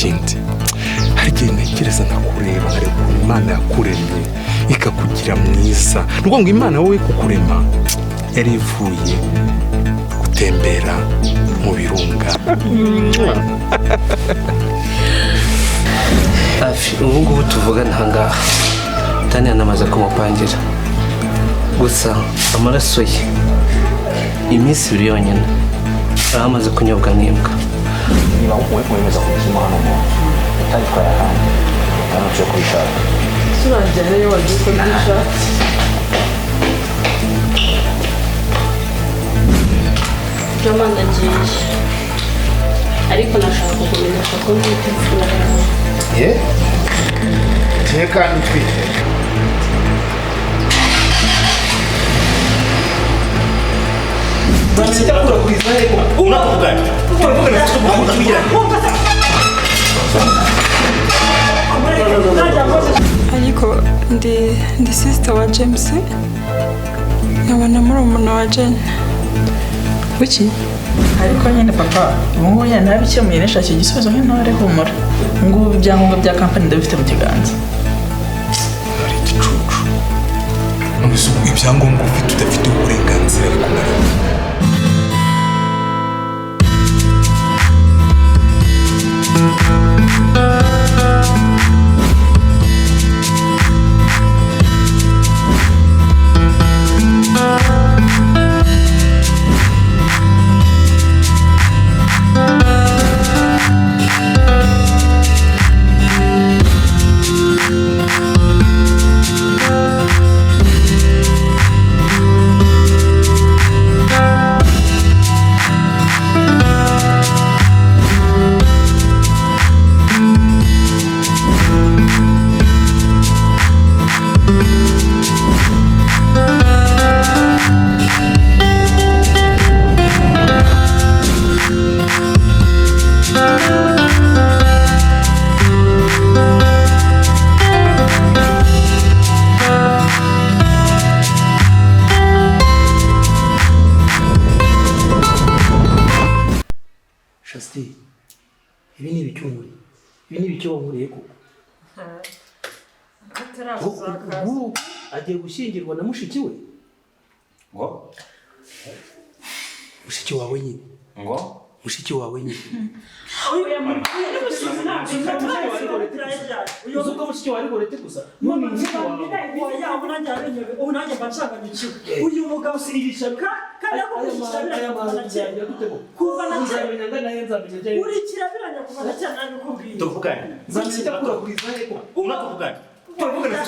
Ikindi, hari igihe ntekereza nkakureba, nkareba ukuntu Imana yakuremye ikakugira mwiza. Ni ukuvuga ngo Imana wowe kukurema yari ivuye gutembera mu birunga. Hafi ubu ngubu tuvugana aha ngaha, Tani yanamaze kumupangira. Gusa amaraso ye iminsi 2 yonyine aba amaze kunyobwa n'imbwa. Niba wemeza kubuzima hano mu nzu utayitwaye ahandi, ntabwo kubishaka. Turangira iyo wagiye uko byishatse. Joma, ndagiye, ariko nashaka kukumenyesha ko ntwite imfura yawe. Ye tiye kandi utwite? Ariko ndi sister wa James, nkaba na murumuna wa Jane. Kuki? Ariko nyine papa, ubu ngubu nyine nabikemuye, nishakiye igisubizo nk'intore. Humura, ubu ngubu ibyangombwa bya kampani ndabifite mu kiganza. Hari igicucu. None se ubu ibyangombwa ufite udafite uburenganzira bikumara? Shasti, ibi ni ibiki wankoreye? Ibi ni ibiki wankoreye koko? Ubu agiye gushyingirwa na mushiki we. Ngo? Mushiki wawe nyine. Ngo? Mushiki wawe nyine. Uzi ko mushiki wawe ari gorete gusa none mushiki wawe. Ubu nanjye mba nshanganyikiwe. Uyu mugabo si iri shyano. Kandi Aya mahano tuzayagira gute koko? Kuva na kera. Nzamenya angana he? Nzamenya njyayo. Uri kirabiranya, kuva na kera nabikubwiye. Tuvugane. Nzamenya icyo akura he koko? Tuvugane. Turavugana.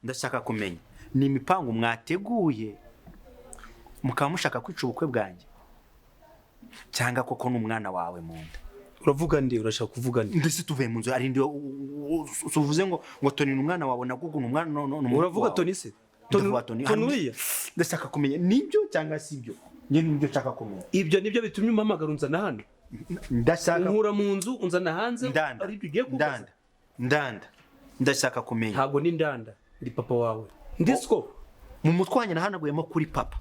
Ndashaka kumenya ni imipango mwateguye mukaba mushaka kwica ubukwe bwanjye, cyangwa koko n'umwana wawe mu nda? Uravuga ndi? Urashaka kuvuga ndi? Ndetse tuvuye mu nzu ari ndi uvuze ngo Toni ni umwana wawe na Gugu ni umwana no no Uravuga Toni se? Ndavuga Toni. Toni uriya? Ndashaka kumenya nibyo cyangwa si ibyo. Njye nibyo nshaka kumenya. Ibyo nibyo bitumye umpamagara unzana hano? Ndashaka unkura mu nzu unzana hanze. Ndanda. Ari ibyo ugiye kubaza? Ndanda, ndanda, ndashaka kumenya. Ntabwo ni ndanda, ndi papa wawe, ndisiko. Mu mutwe wanjye nahanaguyemo kuri papa.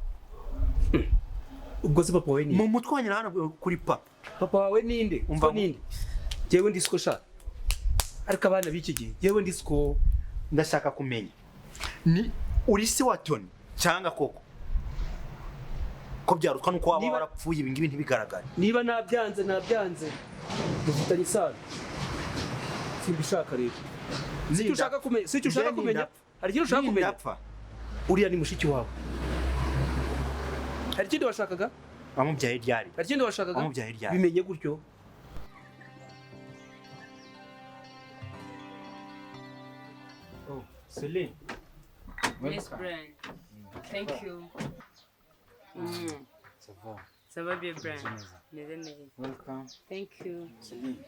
Ubwo se papa wawe ni? Mu mutwe wanjye nahanaguyemo kuri papa. Papa wawe ninde? Umva. Umva, ninde? Jewe ndisiko sha. Ariko abana b'iki gihe, jewe ndisiko. Ndashaka kumenya ni uri se wa Toni cyangwa koko ko byarutwa nuko waba warapfuye ibi ngibi ntibigaragare. Niba nabyanze, nabyanze, dufitanye isano, simbishaka rero. Si icyo ushaka kumenya? Si icyo ushaka kumenya? Hari ikintu ushaka kumenya? Uriya ni mushiki wawe. Hari ikindi washakaga? Wamubyaye ryari? Hari ikindi washakaga? Wamubyaye ryari? Bimenye gutyo. Oh, Celine. Yes, Brian. Thank you. Ça va? Ça va bien, Brian. Meze Meze neza. Welcome. Thank you. Celine.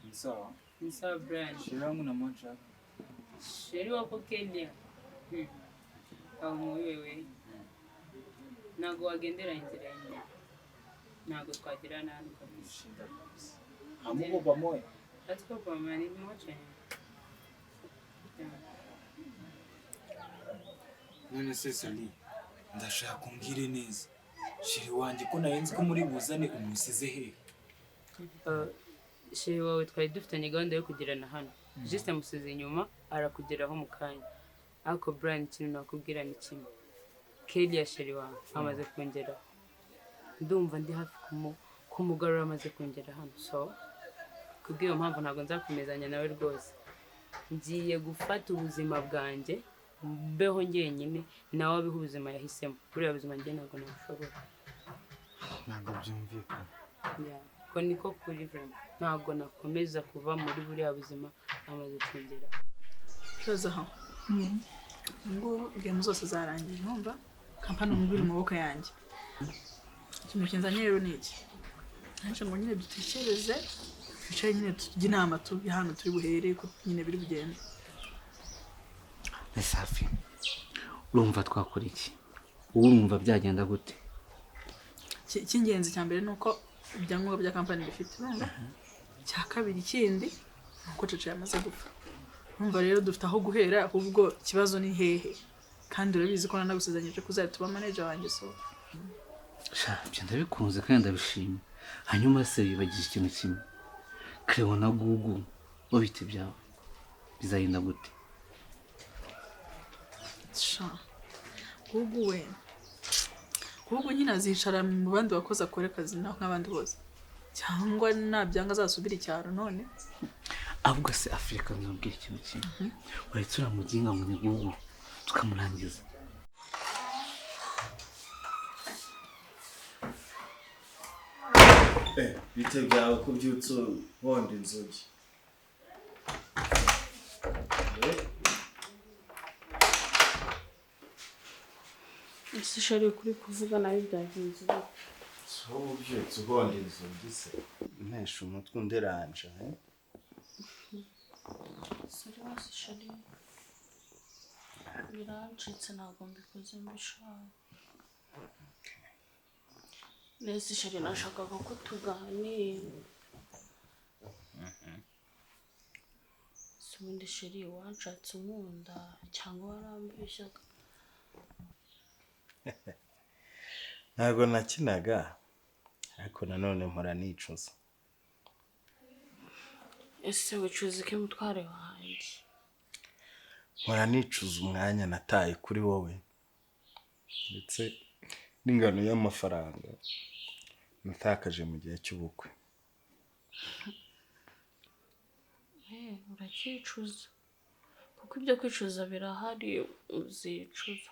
Ni sawa? Ni sawa, Brian. Sheri wangu namwacha. Sheri wako Kenya. Aho wewe. Ntabwo wagendera inzira imwe. Ntabwo twagirana hano kabisa. Hamuko pamoja? Hatuko pamoja, nilimwacha. Yeah. None se Celine, ndashaka umbwire neza. Chéri wanjye ko narenze ko muri buzane umusize he? Chéri wawe twari dufitanye gahunda yo kugirana hano. Juste amusize inyuma, arakugeraho mu kanya. Ariko Brian, ikintu nakubwira ni kimwe. Kelly ya chéri wawe amaze kongeraho. Ndumva ndi hafi kumugarura, amaze kongera hano. So kubw'iyo mpamvu ntabwo nzakomezanya nawe rwose. Ngiye gufata ubuzima bwanjye mbeho njyenyine, nawe abeho ubuzima yahisemo. Buriya buzima njye ntabwo nabushobora. Ntabwo byumvikana. Yeah. Ko niko kuri vraiment, ntabwo nakomeza kuva muri buriya buzima amaze kongera. Ikibazo aho ngubu, game zose zarangiye, numva kampani ubu iri mu maboko yanjye. Ikintu kinzanye rero ni iki: naje ngo nyine dutekereze, twicare nyine tujye inama, tubi hano turi buhere ko nyine biri bugende. Safi, urumva twakora iki? Urumva byagenda gute? Icy'ingenzi cya mbere ni uko ibyangombwa bya kampani bifite, urumva? Icya kabiri kindi ni uko Caca yamaze gupfa. Urumva rero dufite aho guhera, ahubwo ikibazo ni hehe? Kandi urabizi ko nanagusezeranyije ko uzahita uba manager wanjye, so Sha, ibyo ndabikunze kandi ndabishima. Hanyuma se wibagije ikintu kimwe, Cleo na Gugu bo bite byawe? Bizagenda gute? Sha, Gugu we, Gugu nyine azicara mu bandi bakozi, akore akazi naho nk'abandi bose, cyangwa nabyanga azasubira icyaro none. Ahubwo se Afurika, nzabwira ikintu kimwe: uretse uriya muginga ngo ni Gugu, tukamurangiza. Bite byawe ko ubyutse ubonda inzugi? Eh, Ese chéri, kuri kuvuga nabi byagenze bite? Si wowe ubyutse ubonda inzugi se, ntesha umutwe underanje, eh? Sorry basi chéri, birancitse, ntabwo mbikoze mbishaka. Nese chéri, nashakaga ko tuganira. Si ubundi chéri, wanshatse unkunda cyangwa warambeshyaga? Ntabwo nakinaga, ariko nanone mpora nicuza. Ese wicuza iki, mutware wanjye? Mpora nicuza umwanya nataye kuri wowe, ndetse n'ingano y'amafaranga natakaje mu gihe cy'ubukwe. Uracyicuza kuko ibyo kwicuza birahari, uzicuza.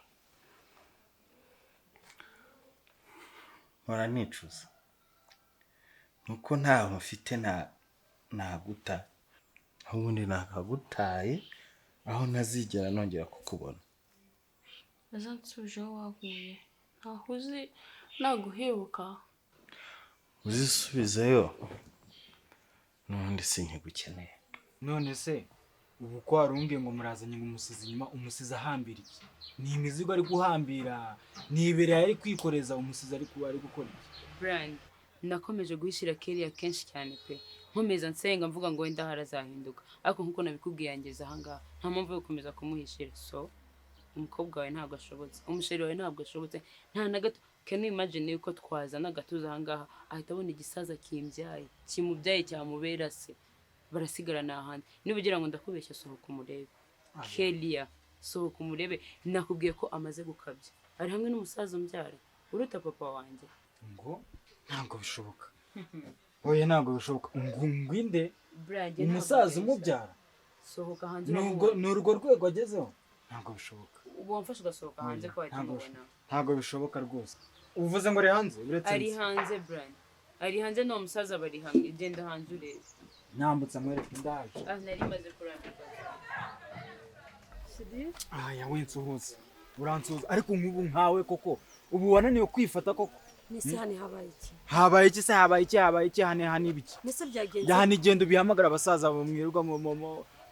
Mpora nicuza nuko ntaho mfite naguta, aho ubundi nakagutaye aho ntazigera nongera kukubona. Azansubije aho waguye, ntaho uzi naguhebuka. Uzisubizeyo, n'ubundi sinkigukeneye. None se ubu ko warumbwiye ngo murazanye, ngo umusize inyuma, umusize ahambira iki? Ni imizigo ari guhambira? Ni ibirayi ari kwikoreza? Umusize ari kuba ari gukora iki? Brian, nakomeje guhishira Kelly kenshi cyane pe, nkomeza nsenga mvuga ngo wenda harazahinduka, ariko nkuko nabikubwiye yangeze ahangaha, nta mpamvu yo gukomeza kumuhishira. So umukobwa wawe ntabwo ashobotse, umuchéri wawe ntabwo ashobotse nta na gato. Can you imagine yuko twazana agatuza ahangaha, ahita abona igisaza kimbyaye, kimubyaye, cyamubera se, barasigarana ahandi? Niba ugira ngo ndakubeshya, sohoka umurebe. Kelia, sohoka umurebe. Nakubwiye ko amaze gukabya, ari hamwe n'umusaza umbyara uruta papa wanjye. Ngo ntabwo bishoboka, oya, ntabwo bishoboka. Ngo ngwinde? Brian, njye ntabwo Umusaza mbeshya. umubyara? Sohoka hanze Nubwo uramubona. ni urwo rwego agezeho, ntabwo bishoboka. Ubu wamfashe ugasohoka hanze ko wahita Ntabwo umubona. Ntabwo bishoboka rwose. Uvuze ngo ari hanze? Uretse Ari nzi. hanze, Brian, ari hanze n'uwo musaza bari hamwe. Genda hanze urebe. Nambutse amwereka, ndaje. Ah, nari maze kurambirwa. Aya we, nsuhuza, uransuhuza, ariko nk'ubu nkawe koko ubu wananiwe kwifata koko? Nese hano habaye iki? Habaye iki se? Habaye iki? Habaye iki? Hane hane ibiki? Nese byagenze? Hano igenda ubihamagara abasaza mwirirwa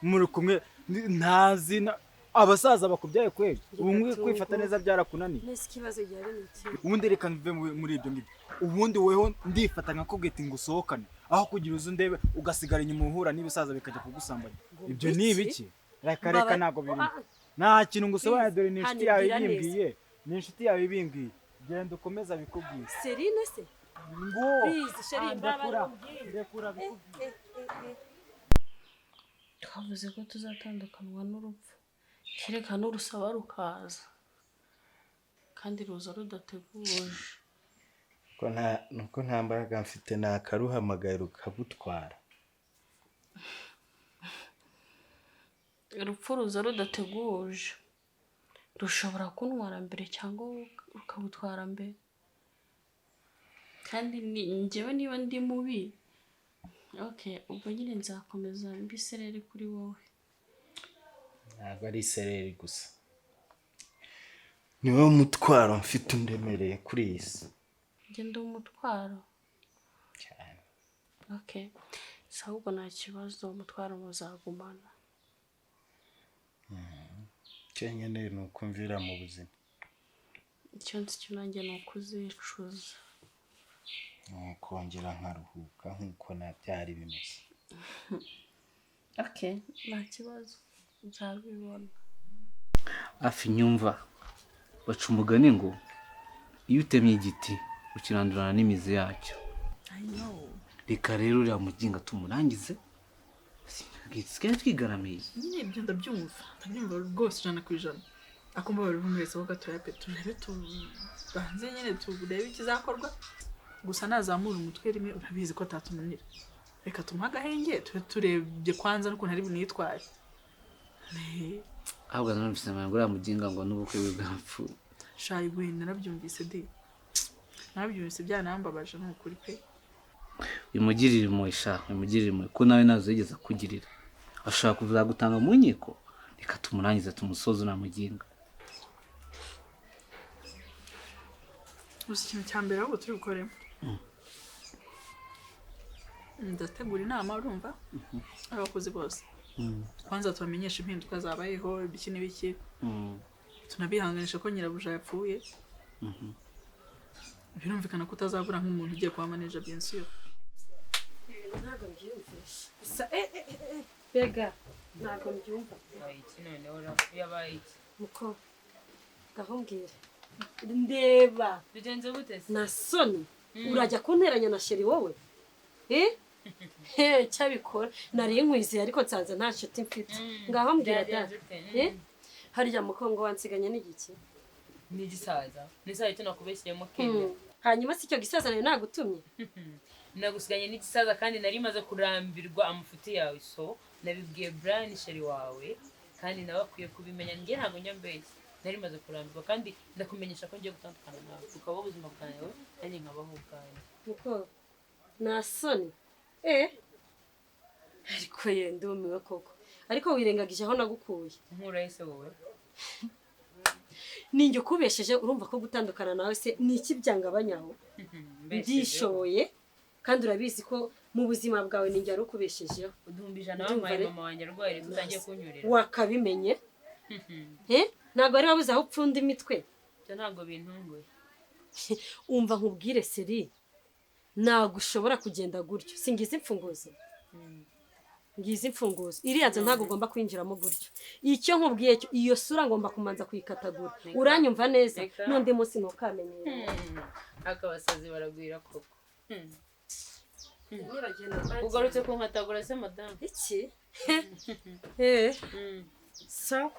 muri kumwe, ntazi abasaza bakubyaye kweli, ubu nkwiye kwifata neza byarakunaniye. Nese ikibazo gihari ni iki? Ubundi reka mve muri ibyo ngibyo. Ubundi weho ndifata nkakubwira ngo usohokane, aho kugira uze undebe ugasigara inyuma uhura n'ibisaza bikajya kugusambanya. Ibyo ni ibiki? Reka reka, ntabwo birimo. Ah, Nta kintu ngusobanurira, dore ni Hano inshuti yawe ibwira neza. ibimbwiye, ni inshuti yawe ibimbwiye. Genda ukomeze abikubwire. Serine se? Ngo Please, chérie, Ah, mbabara ndekura umbwire. ndekura abikubwire. Twavuze ko tuzatandukanwa n'urupfu, kereka n'urusaba rukaza, kandi ruza rudateguje. Ko nta nuko nta mbaraga mfite, nakaruhamagaye rukabutwara. Urupfu ruza rudateguje, rushobora kuntwara mbere cyangwa wowe rukagutwara mbere. Kandi njyewe niba ndi mubi, okay, ubwo nyine nzakomeza mbe isereri kuri wowe. Ntabwo ari isereri gusa, niwo mutwaro mfite undemereye kuri iyi si. Njye ndi umutwaro? Cyane. Okay, si ahubwo nta kibazo, umutwaro muzagumana. Icyo nkeneye ni uko mvira mu buzima. Icyo nzi cyo nanjye ni ukuzicuza. Ni ukongera nkaruhuka nk'uko na byari bimeze. Okay, nta kibazo, nzabibona. Hafi nyumva baca umugani ngo iyo utemye igiti ukirandurana n'imizi yacyo. I know. Reka rero uriya muginga tumurangize, dusigaye twigaramiye. Nyine ibyo ndabyumva, ndabyumva rwose 100%. Akumva buri umwe wese ho gatoya pe, turebe, tubanze nyine turebe ikizakorwa. Gusa nazamura umutwe rimwe urabizi ko atatunanira. Reka tumuhe agahenge tube turebye kwanza n'ukuntu ari bunitware. Ahubwo nanumvise ngo uriya muginga ngo n'ubukwe bwe bwapfuye. Shayi we, narabyumvise di, narabyumvise, byanambabaje ni ukuri pe. Bimugirire impuhwe sha, bimugirire impuhwe ko nawe ntazo yigeze akugirira. Ashobora kuzagutanga mu nkiko. Reka tumurangize tumusoze uriya muginga. Gusa ikintu cya mbere ahubwo turi bukoremo, ndategura inama, urumva, abakozi bose kwanza tubamenyesha impinduka zabayeho, ibiki n'ibiki, tunabihanganisha ko nyirabuja yapfuye. Birumvikana ko utazabura nk'umuntu ugiye kuba manager, bien sûr. Ntabwo mbyumvishe gusa bega ntabwo mbyumva. Yabaye iki noneho ra? Yabaye iki? Muko ngaho mbwira, ndeba. Bigenze gute se? Na soni urajya kunteranya na chéri wowe? Eh he, cyabikora nari nkwizeye ariko nsanze nta nshuti mfite. Ngaho mbwira da. Byagenze ute? Eh, harya mukongo wansiganye n'igiki? N'igisaza. N'isaza icyo nakubeshyeyemo Kenya. Hanyuma si icyo gisaza nari nagutumye? Nagusiganye n'igisaza kandi nari maze kurambirwa amafuti yawe, so nabibwiye Brian chéri wawe kandi nawe akwiye kubimenya. Njye ntabwo njya mbeshya. Nari maze kurambirwa kandi ndakumenyesha ko ngiye gutandukana nawe, ukabaho ubuzima bwawe nanjye nkabaho ubwanjye. Muko nta soni? Eh, ariko ye ndumiwe koko, ariko wirengagije aho nagukuye. Nkurahe se wowe? Ninjye ukubesheje? Urumva ko gutandukana nawe se ni iki byangabanyaho? Ndishoboye kandi urabizi ko mu buzima bwawe ninjye wari ukubeshejeho. 100,000 Ndumva wampaye mama wanjye arwaye rero utangiye kunyurira. Wakabimenye. Eh, ntabwo wari wabuze aho upfunda imitwe. Ibyo ntabwo bintunguye. Umva nkubwire seri, ntabwo ushobora kugenda gutyo. Singize imfunguzo, ngize imfunguzo. Iriya nzu ntabwo ugomba kwinjiramo gutyo. Icyo nkubwiye cyo, iyo sura ngomba kumanza kuyikatagura. Reka. Uranyumva neza? Reka. N'undi munsi ntukamenyere. Akabasazi baragwira koko. Ugarutse kunkatagura se madamu? Iki? Eh, sawa,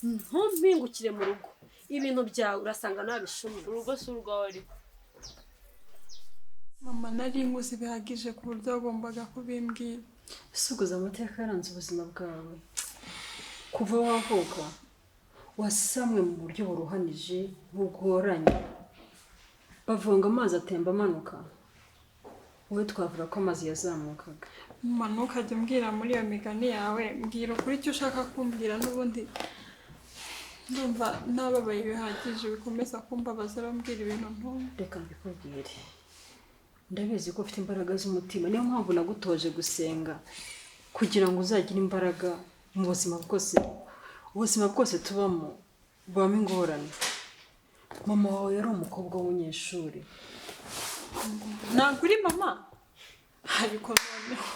ntumpingukire mu rugo, ibintu byawe urasanga nabishumye. Urugo si urwawe ariko. Mama, nari nkuzi bihagije ku buryo wagombaga kubimbwira. Suguza amateka yaranze ubuzima bwawe kuva wavuka, wasamwe mu buryo buruhanije bugoranye. Bavuga ngo amazi atemba amanuka, wowe twavuga ko amazi yazamukaga. Mama, ntukajye umbwira muri iyo migani yawe. Mbwira ukuri icyo ushaka kumbwira. N'ubundi ndumva nababaye bihagije, bikomeza kumbabaza urambwira ibintu ntumva. Reka mbikubwire. Ndabizi ko ufite imbaraga z'umutima, niyo mpamvu nagutoje gusenga kugira ngo uzagire imbaraga mu buzima bwose. Ubuzima bwose tubamo bubamo ingorane. Mama wawe yari umukobwa w'umunyeshuri. Ntabwo uri mama, ariko noneho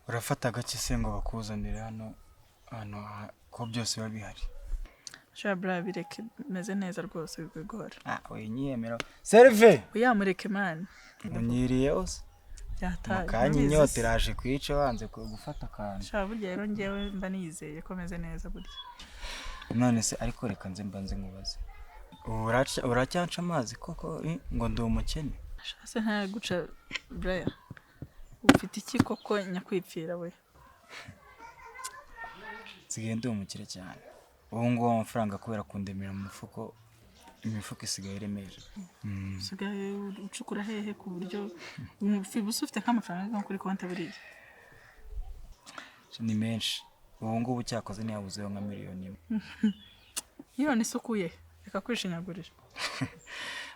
Urafata gake se ngo bakuzanire hano hano ko byose biba bihari? Sha bra, bireke, meze neza rwose, bigora. Ah, winyiyemera. Serve. Uyamureke man. Unyiriye ose. Yataye. Mukanya inyota iraje kwica wanze gufata akantu. Sha burya rero njyewe mba niyizeye ko meze neza burya. None se ariko reka nze mbanze nkubaze. Uracyanca amazi koko ngo ndi umukene? Sha se nta guca Brian. Ufite iki koko nyakwipfira we? Nsigaye ndi umukire cyane. Ubu ngubu amafaranga kubera kundemera mu mufuko, imifuko isigaye iremera. Usigaye ucukura hehe ku buryo ubusa ufite nk'amafaranga nko kuri konti buriya? Ni menshi. Ubu ngubu cyakoze ntiyabuzeho nka miliyoni 1. Miliyoni isukuye, reka kwishinyagurira.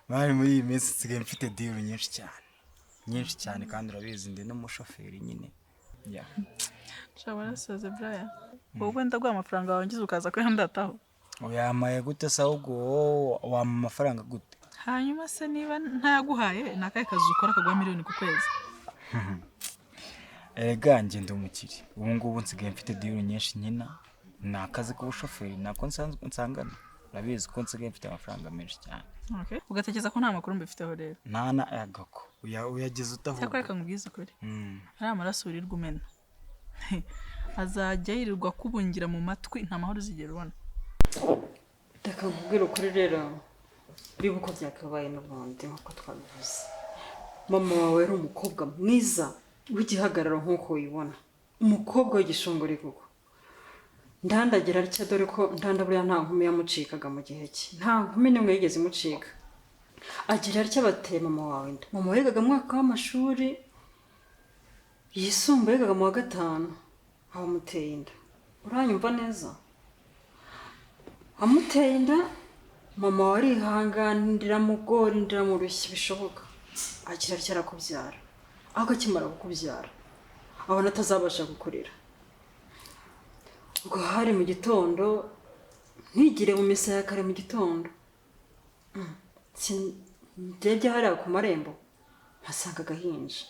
Bari muri iyi minsi nsigaye mfite deal nyinshi cyane. Nyinshi cyane kandi urabizi ndi n'umushoferi nyine. Yeah. Sha warasaze Brian. Wowe ndaguha amafaranga wawe ngize ukaza kuyandataho. Uyamaye gute se ahubwo wowe wampa amafaranga gute? Hanyuma se niba ntayaguhaye ni akahe kazi ukora kaguha miliyoni ku kwezi? Erega njye ndi umukire. Ubu ngubu nsigaye mfite deal nyinshi nyina. Ni akazi k'ubushoferi nako nsanzwe nsangana. Urabizi ko nsigaye mfite amafaranga menshi cyane. Okay. Ugatekereza ko nta makuru mbifiteho rero? Nta na agako. Uyagize utavuga. Cyakora reka nkubwize ukuri. Ari amaraso wirirwa umena. Azajya yirirwa kubungira mu matwi, nta mahoro uzigera ubona. Reka nkubwire ukuri rero, biba uko byakabaye n'ubundi nk'uko twabivuze. Mama wawe yari umukobwa mwiza w'igihagararo nk'uko uyibona, umukobwa w'igishongore koko. Ndandagira atya dore ko ndanda buriya nta nkumi yamucikaga mu gihe cye, nta nkumi n'imwe yigeze imucika. Agira atya bateye mama wawe inda. Mama yigaga mu mwaka w'amashuri yisumbuye, yigaga mu wa 5, abamuteye inda. Uranyumva neza? Amuteye inda, mama we arihanganira mugora indira mu rushyi bishoboka. Agira atya arakubyara. Ahubwo akimara kukubyara abona atazabasha gukurira. Ubwo hari mu gitondo, ntigire mu misa ya kare mu gitondo. Ndebye hariya ku marembo mpasanga agahinja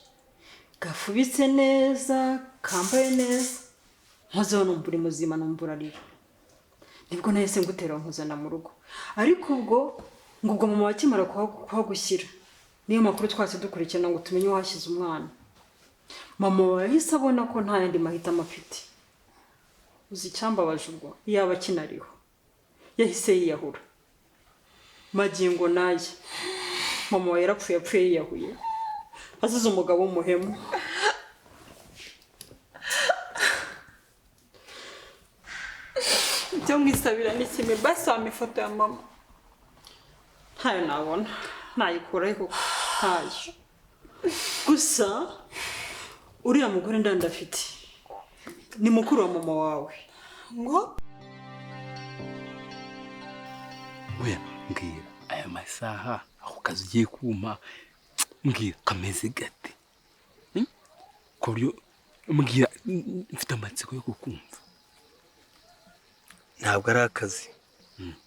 gafubitse neza, kambaye neza, nkozeho numva uri muzima, numva urarira. Nibwo nahise ngutera nkuzana mu rugo. Ariko ubwo ngo ubwo mama akimara kuhagushyira, niyo makuru twase dukurikirana ngo tumenye uwahashyize umwana. Mama yahise abona ko nta yandi mahitamo afite. Uzi icyambabaje ubwo yaba akinariho, yahise yiyahura. Magingo naye mama we yarapfuye, yapfuye yiyahuye, azize umugabo w'umuhemu. Ibyo mwisabira ni kimwe, basi wampa ifoto ya mama. Ntayo nabona, nayikurahe kuko ntayo. Gusa uriya mugore ndandafite ni mukuru wa mama wawe. Ngo oya mbwira, aya masaha ako kazi ugiye kuma, mbwira kameze gate? Ku buryo mbwira mfite amatsiko yo kukumva. Ntabwo ari akazi,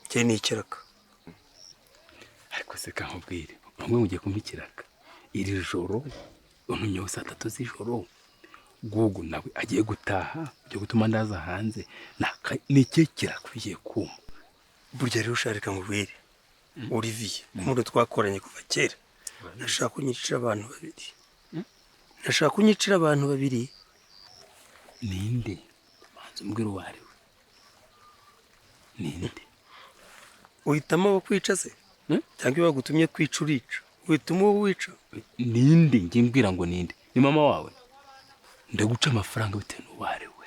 cye ni ikiraka. Ariko se kankubwire, umwe mugiye kumpa ikiraka iri joro, untumyeho saa 3 z'ijoro, Gugu nawe agiye gutaha, byo gutuma ndaza hanze, ni ikihe kiraka ugiye kumpa? Burya rero usharika nkubwire, Olivier, umuntu twakoranye kuva kera, nashaka kunyicira abantu babiri. Nashaka kunyicira abantu babiri. Ninde? Banza umbwire uwo ari we. Ninde? Uhitamo abo kwica se? Cyangwa iyo bagutumye kwica urica? Uhitamo uwo wica? Ninde? Njye mbwira ngo ninde? Ni mama wawe? Ndaguca amafaranga bitewe n'uwo ari we.